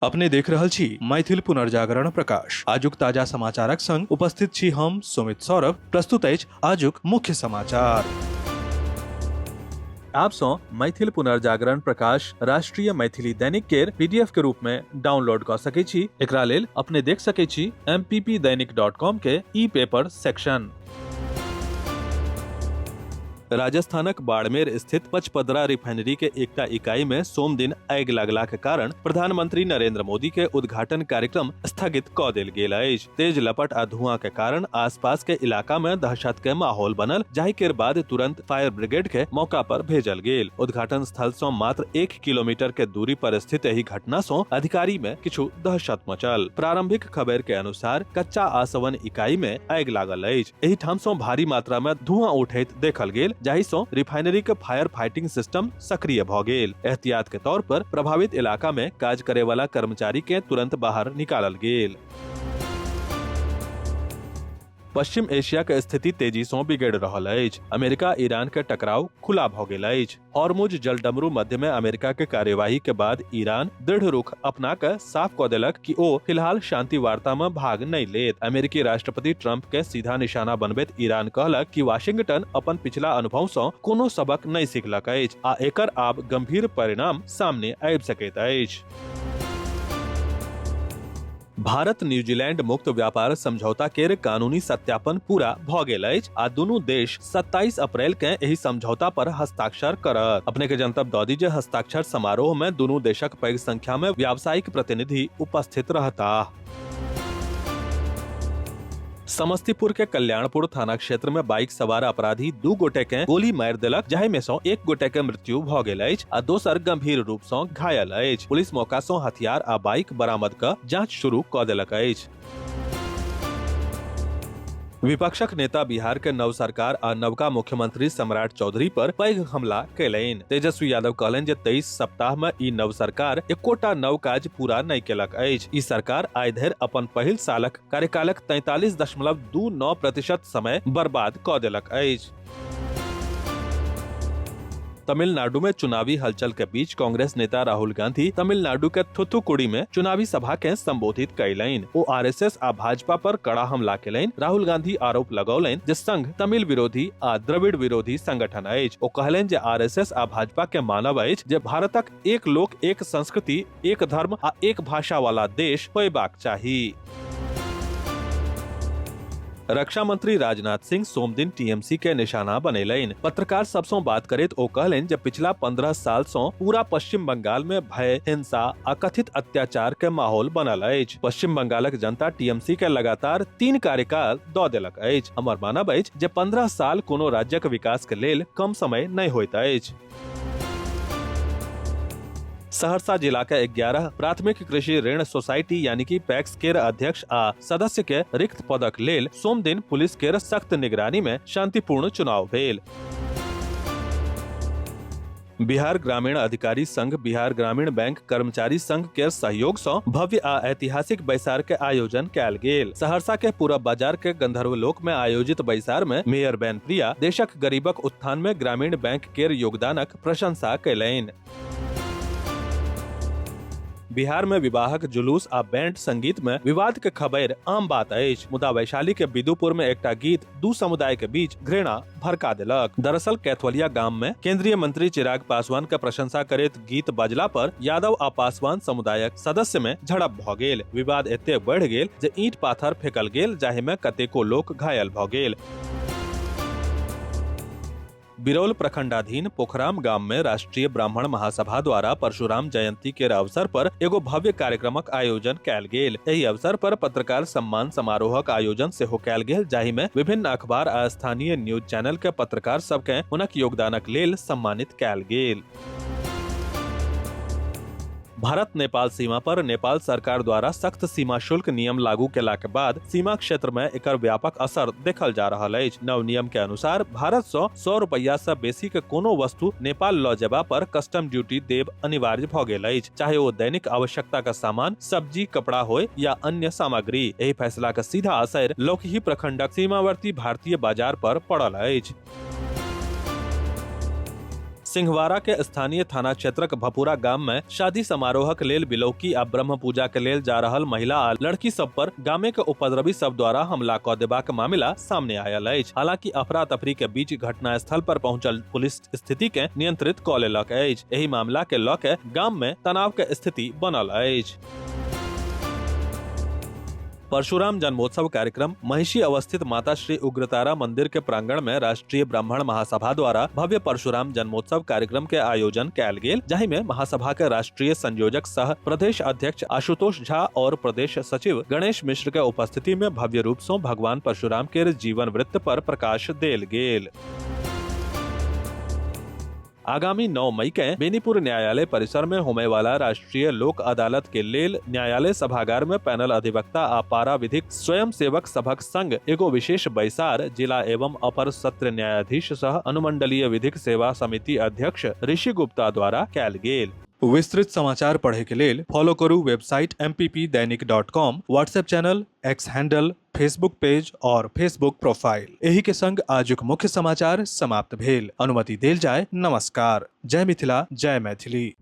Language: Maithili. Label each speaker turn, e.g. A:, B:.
A: अपने देख रहल छी मैथिल पुनर्जागरण प्रकाश। आजुक ताजा समाचारक संग उपस्थित छी हम सुमित सौरभ। प्रस्तुत अछि आजुक मुख्य समाचार। आप सँ मैथिल पुनर्जागरण प्रकाश राष्ट्रीय मैथिली दैनिक केर पीडीएफ के रूप में डाउनलोड कऽ सकै छी। एकरा लेल अपने देख सकै छी mppdainik.com के ई पेपर सेक्शन। राजस्थानक बाड़मेर स्थित पचपदरा रिफाइनरी के एकटा इकाई में सोमदिन आगि लगलाक कारण प्रधानमंत्री नरेंद्र मोदी के उद्घाटन कार्यक्रम स्थगित क देल गेल अछि। तेज लपट आ धुआं के कारण आसपास के इलाका में दहशत के माहौल बनल, जाहि के बाद तुरंत फायर ब्रिगेड के मौका पर भेजल गेल। उद्घाटन स्थल सँ मात्र 1 किलोमीटर के दूरी पर स्थित एहि घटना सँ अधिकारी में किछु दहशत मचल। प्रारंभिक खबर के अनुसार कच्चा आसवन इकाई में आगि लागल अछि। एहि ठाम सँ भारी मात्रा में धुआं उठैत देखल गेल, जाहि सँ रिफाइनरी के फायर फाइटिंग सिस्टम सक्रिय भ गेल। एहतियात के तौर पर प्रभावित इलाका में काज करे वाला कर्मचारी के तुरंत बाहर निकालल गेल। पश्चिम एशिया के स्थिति तेजी सँ बिगड़ रहल अछि। अमेरिका ईरान के टकराव खुला भ गेल अछि। हॉर्मुज जलडमरू मध्य में अमेरिका के कार्यवाही के बाद ईरान दृढ़ रुख अपना के साफ क देलक कि ओ फिलहाल शांति वार्ता में भाग नहीं लेत। अमेरिकी राष्ट्रपति ट्रंप के सीधा निशाना बनबैत ईरान कहलक कि वाशिंगटन अपन पिछला अनुभव सँ कोनो सबक नहीं सीखलक अछि आ एकर आब गंभीर परिणाम सामने आबि सकैत अछि। भारत न्यूजीलैंड मुक्त व्यापार समझौता केर कानूनी सत्यापन पूरा भ गेल अछि आ दुनू देश 27 अप्रैल के एहि समझौता पर हस्ताक्षर करत। अपने के जनतब दऽ दी जे हस्ताक्षर समारोह में दुनू देशक पैघ संख्या में व्यावसायिक प्रतिनिधि उपस्थित रहताह। समस्तीपुर के कल्याणपुर थाना क्षेत्र में बाइक सवार अपराधी दू गोटे के गोली मारि देलक, जाहि में सं एक गोटे के मृत्यु भ गेल अछि आ दोसर गंभीर रूप सं घायल अछि। पुलिस मौका सं हथियार आ बाइक बरामद क जांच शुरू क देलक अछि। विपक्षक नेता बिहार के नव सरकार आ नवका मुख्यमंत्री सम्राट चौधरी पर पैघ हमला कयलनि। तेजस्वी यादव कहलनि जे 23 सप्ताह में ई नव सरकार एकोटा नव काज पूरा नहि केलक अछि। ई सरकार आइ धरि अपन पहिल सालक कार्यकालक 43.29% समय बर्बाद क देलक अछि। तमिलनाडु में चुनावी हलचल के बीच कांग्रेस नेता राहुल गांधी तमिलनाडु के थुथुकुडी में चुनावी सभा के संबोधित कयलनि। ओ आरएसएस आ भाजपा पर कड़ा हमला केलनि। राहुल गांधी आरोप लगौलनि जे संघ तमिल विरोधी आ द्रविड़ विरोधी संगठन अछि। ओ कहलनि जे आरएसएस आ भाजपा के मानब अछि जे भारतक एक लोक, एक संस्कृति, एक धर्म आ एक भाषा वाला देश होयबाक चाही। रक्षा मंत्री राजनाथ सिंह सोमदिन टीएमसी के निशाना बनेलनि। पत्रकार सब सँ बात करैत ओ कहलनि जे पिछला 15 साल सँ पूरा पश्चिम बंगाल में भय, हिंसा आ कथित अत्याचार के माहौल बनल अछि। पश्चिम बंगालक जनता टीएमसी के लगातार 3 कार्यकाल दऽ देलक अछि। हमर मानब अछि जे 15 साल कोनो राज्यक विकास के लेल कम समय नहि होइत अछि। सहरसा जिला के 11 प्राथमिक कृषि ऋण सोसाइटी यानी कि पैक्स केर अध्यक्ष आ सदस्य के रिक्त पदक लेल सोमदिन पुलिस केर सख्त निगरानी में शांतिपूर्ण चुनाव भेल। बिहार ग्रामीण अधिकारी संघ बिहार ग्रामीण बैंक कर्मचारी संघ के सहयोग सँ भव्य आ ऐतिहासिक बैसार के आयोजन कयल गेल। सहरसा के पूरब बाजार के गंधर्व लोक में आयोजित बैसार में मेयर बैन प्रिया देशक गरीबक उत्थान में ग्रामीण बैंक केर योगदानक प्रशंसा कयलनि। बिहार में विवाहक जुलूस आ बैंड संगीत में विवाद के खबर आम बात अछि, मुदा वैशाली के बिदुपुर में एकटा गीत दू समुदाय के बीच घृणा भड़का देलक। दरअसल कैथवलिया गाम में केंद्रीय मंत्री चिराग पासवान के प्रशंसा करैत गीत बजला पर यादव आ पासवान समुदायक सदस्य में झड़प भ गेल। विवाद एते बढ़ गेल जे ईंट पाथर फेकल गेल, जाहि में कतेको लोक घायल भ गेल। बिरौल प्रखंडाधीन पोखराम गाम में राष्ट्रीय ब्राह्मण महासभा द्वारा परशुराम जयंती के अवसर पर एगो भव्य कार्यक्रमक आयोजन कयल गेल। एहि अवसर पर पत्रकार सम्मान समारोहक आयोजन सेहो कयल गेल, जाहि में विभिन्न अखबार आ स्थानीय न्यूज चैनल के पत्रकार सबके हुनक योगदानक लेल सम्मानित कयल गेल। भारत नेपाल सीमा पर नेपाल सरकार द्वारा सख्त सीमा शुल्क नियम लागू केला के बाद सीमा क्षेत्र में एकर व्यापक असर देखल जा रहल अछि। नव नियम के अनुसार भारत सँ 100 रुपया सँ बेसी के कोनो वस्तु नेपाल ल जेबा पर कस्टम ड्यूटी देब अनिवार्य भ गेल अछि, चाहे ओ दैनिक आवश्यकता का सामान, सब्जी, कपड़ा होय या अन्य सामग्री। एहि फैसला के सीधा असर लौकही प्रखंडक सीमावर्ती भारतीय बाजार पर पड़ल अछि। सिंहवाड़ा के स्थानीय थाना क्षेत्रक भपुरा गाम में शादी समारोहक लेल बिलौकी आ ब्रह्म पूजा के लेल जा रहल महिला आ लड़की सब पर गामे के उपद्रवी सब द्वारा हमला क देबाक मामला सामने आयल अछि। हालांकि अफरा तफरी के बीच घटना स्थल पर पहुंचल पुलिस स्थिति के नियंत्रित क लेलक अछि। एहि मामला के ल के गाम में तनाव के स्थिति बनल अछि। परशुराम जन्मोत्सव कार्यक्रम महिषी अवस्थित माता श्री उग्रतारा मंदिर के प्रांगण में राष्ट्रीय ब्राह्मण महासभा द्वारा भव्य परशुराम जन्मोत्सव कार्यक्रम के आयोजन कैल गेल, जाहि में महासभा के राष्ट्रीय संयोजक सह प्रदेश अध्यक्ष आशुतोष झा और प्रदेश सचिव गणेश मिश्र के उपस्थिति में भव्य रूप से भगवान परशुराम के जीवन वृत्त पर प्रकाश देल गेल। आगामी 9 मई के बेनीपुर न्यायालय परिसर में होने वाला राष्ट्रीय लोक अदालत के लेल न्यायालय सभागार में पैनल अधिवक्ता आ पारा विधिक स्वयं सेवक सभक संग एगो विशेष बैसार जिला एवं अपर सत्र न्यायाधीश सह अनुमंडलीय विधिक सेवा समिति अध्यक्ष ऋषि गुप्ता द्वारा कैल गेल। विस्तृत समाचार पढ़े के लेल फॉलो करू website mppdainik.com, WhatsApp channel, X handle, Facebook page और फेसबुक प्रोफाइल। एही के संग आजुक मुख्य समाचार समाप्त भेल। अनुमति देल जाय। नमस्कार। जय मिथिला, जय मैथिली।